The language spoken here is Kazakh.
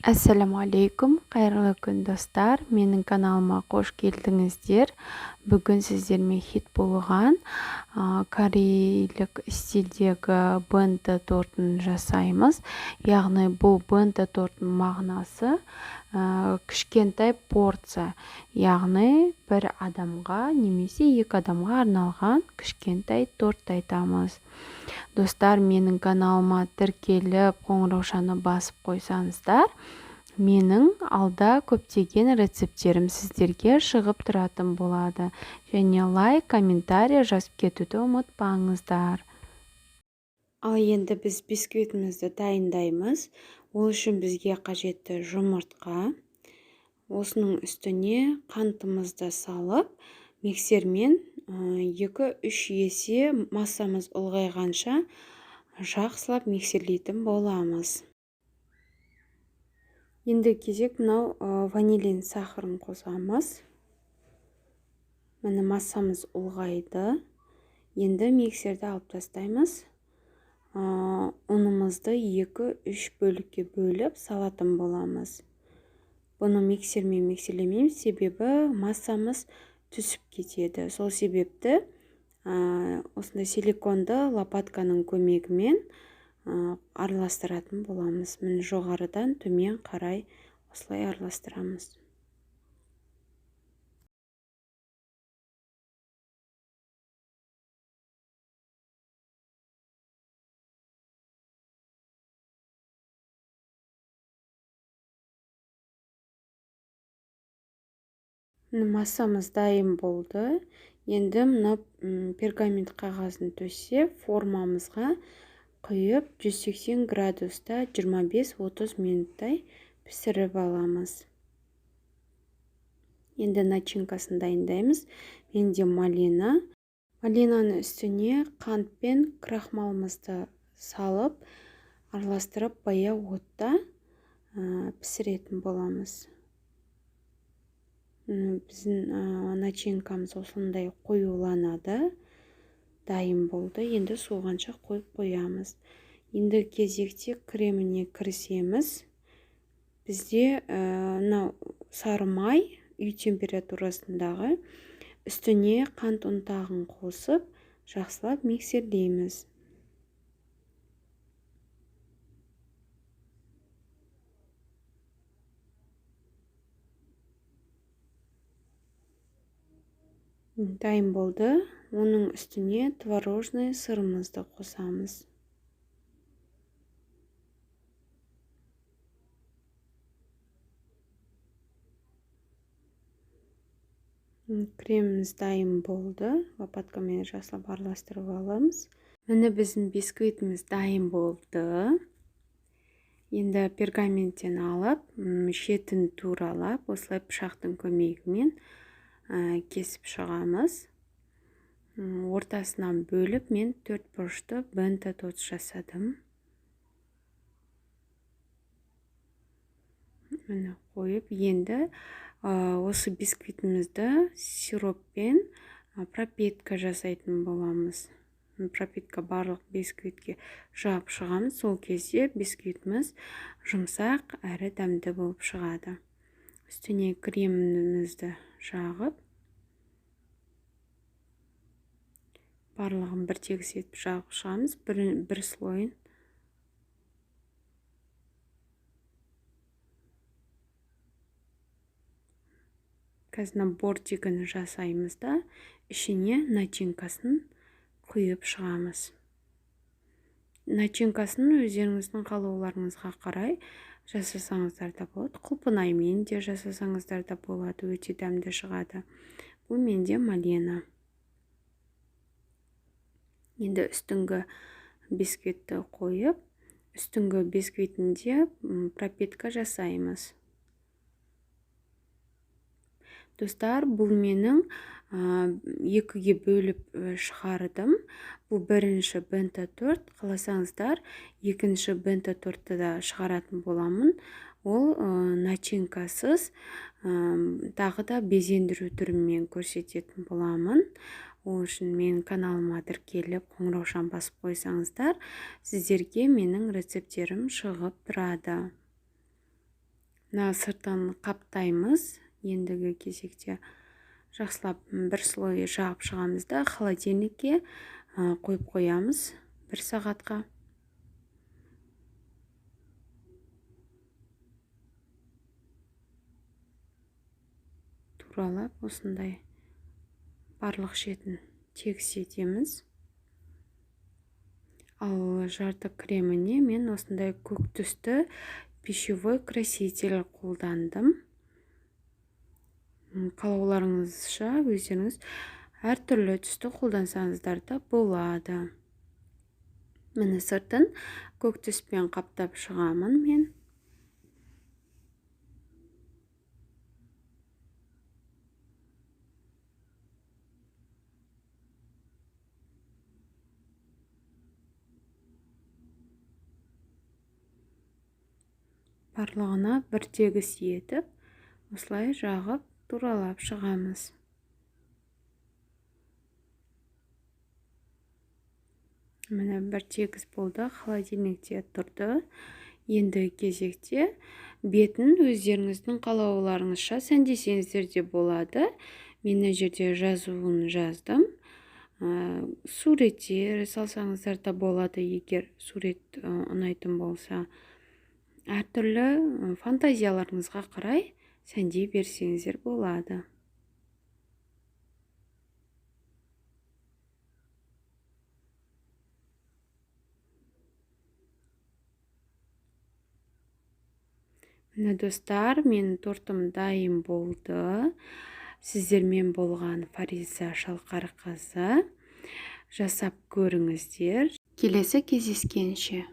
Ассалаумағалейкум, қайырлы күн, достар! Менің каналыма қош келдіңіздер. Бүгін сіздермен хит болған корейлік стильдегі бенто тортын жасаймыз. Яғни бұл бенто тортының мағынасы кішкентай порция, яғни бір адамға немесе екі адамға арналған кішкентай торт айтамыз. Достар, менің каналыма тіркеліп, қоңыраушаны басып қойсаңыздар, менің алда көптеген рецепттерім сіздерге шығып тұратын болады. Және лайк, комментарий жазып кетуді ұмытпаңыздар. Ал енді біз бисквитімізді дайындаймыз. Ол үшін бізге қажетті жұмыртқа. Осының үстіне қантымызды салып, миксермен 2-3 есе массамыз ұлғайғанша жақсылап миксерлейтін боламыз. Енді кезек мынау ванилин сахарын қосамыз. Міне, массамыз ұлғайды. Енді миксерді алып тастаймыз. Ұнымызды 2-3 бөлікке бөліп салатын боламыз. Бұны миксермен миксерлемейміз, себебі массамыз түсіп кетеді. Сол себепті осындай силиконды лопатканың көмегімен араластыратын боламыз. Міне, жоғарыдан төмен қарай осылай араластырамыз. Массамыз дайын болды. Енді мына пергамент қағазын төсеп, формамызға құйып, 180 градуста 25-30 минуттай пісіріп аламыз. Енді начинкасын дайындаймыз. Менде малина. Малинаны үстіне қант пен крахмалымызды салып, араластырып, баяу отта пісіретін боламыз. Біздің начинкамыз осындай қоюланады. Дайын болды. Енді суығанша қойып қоямыз. Енді кезекте креміне кірісеміз. Бізде мынау сары май үй температурасындағы, үстіне қант ұнтағын қосып, жақсылап миксерлейміз. Дайын болды. Оның үстіне творожный сырымызды қосамыз. Креміміз дайын болды. Лопаткамен жақсылап араластырып аламыз. Міне, біздің бисквитіміз дайын болды. Енді пергаменттен алып, шетін туралап, осылай пышақтың көмегімен кесіп шығамыз. Ортасынан бөліп, мен төрт бұрышты бенто торт жасадым. Міне, қойып, енді осы бисквитімізді сироппен пропитка жасайтын боламыз. Пропитка барлық бисквитке жағып шығамыз. Сол кезде бисквитіміз жұмсақ әрі дәмді болып шығады. Үстіне кремімізді жағып, барлығын бір тегіс етіп жағып шығамыз, бір слойын. Қазір мына бортигін жасаймыз да, ішіне начинкасын құйып шығамыз. Начинкасын өздеріңіздің қалауларыңызға қарай жасасаңыздар да болады. Құлпынаймен де жасасаңыздар да болады, өте дәмді шығады. Бұл менде малина. Енді үстіңгі бисквитті қойып, үстіңгі бисквитінде пропитка жасаймыз. Достар, бұл менің екіге бөліп шығардым. Бұл бірінші бенто торт. Қаласаңыздар, екінші бенто тортты да шығаратын боламын. Ол начинкасыз, тағы да безендіру түрімен көрсететін боламын. Ол үшін менің каналыма тіркеліп, қоңыраушаны басып қойсаңыздар, сіздерге менің рецепттерім шығып тұрады. Мына сыртын қаптаймыз. Ендігі кезекте жақсылап бір слой жағып шығамыз да холодильникке қойып қоямыз бір сағатқа. Туралап осындай барлық шетін тегіс етеміз. Ал жарты креміне мен осындай көк түсті пищевой краситель қолдандым. Қалауларыңызша өздеріңіз әртүрлі түсті қолдансаңыздар да болады. Міне сыртын көк түспен қаптап шығамын мен. Барлығына бір тегіс етіп, осылай жағып туралап шығамыз. Міне бір тегіс болды, холодильникте тұрды. Енді кезекте бетін өздеріңіздің қалауларыңызша сәндесеңіздер де болады. Мен мына жерде жазуын жаздым. Суреттер салсаңыздар да болады, егер сурет ұнайтын болса. Әртүрлі фантазияларыңызға қарай сәндей берсеңіздер болады. Міне достар, менің тортым дайын болды. Сіздермен болған Фариза Шалқарқызы. Жасап көріңіздер. Келесі кездескенше.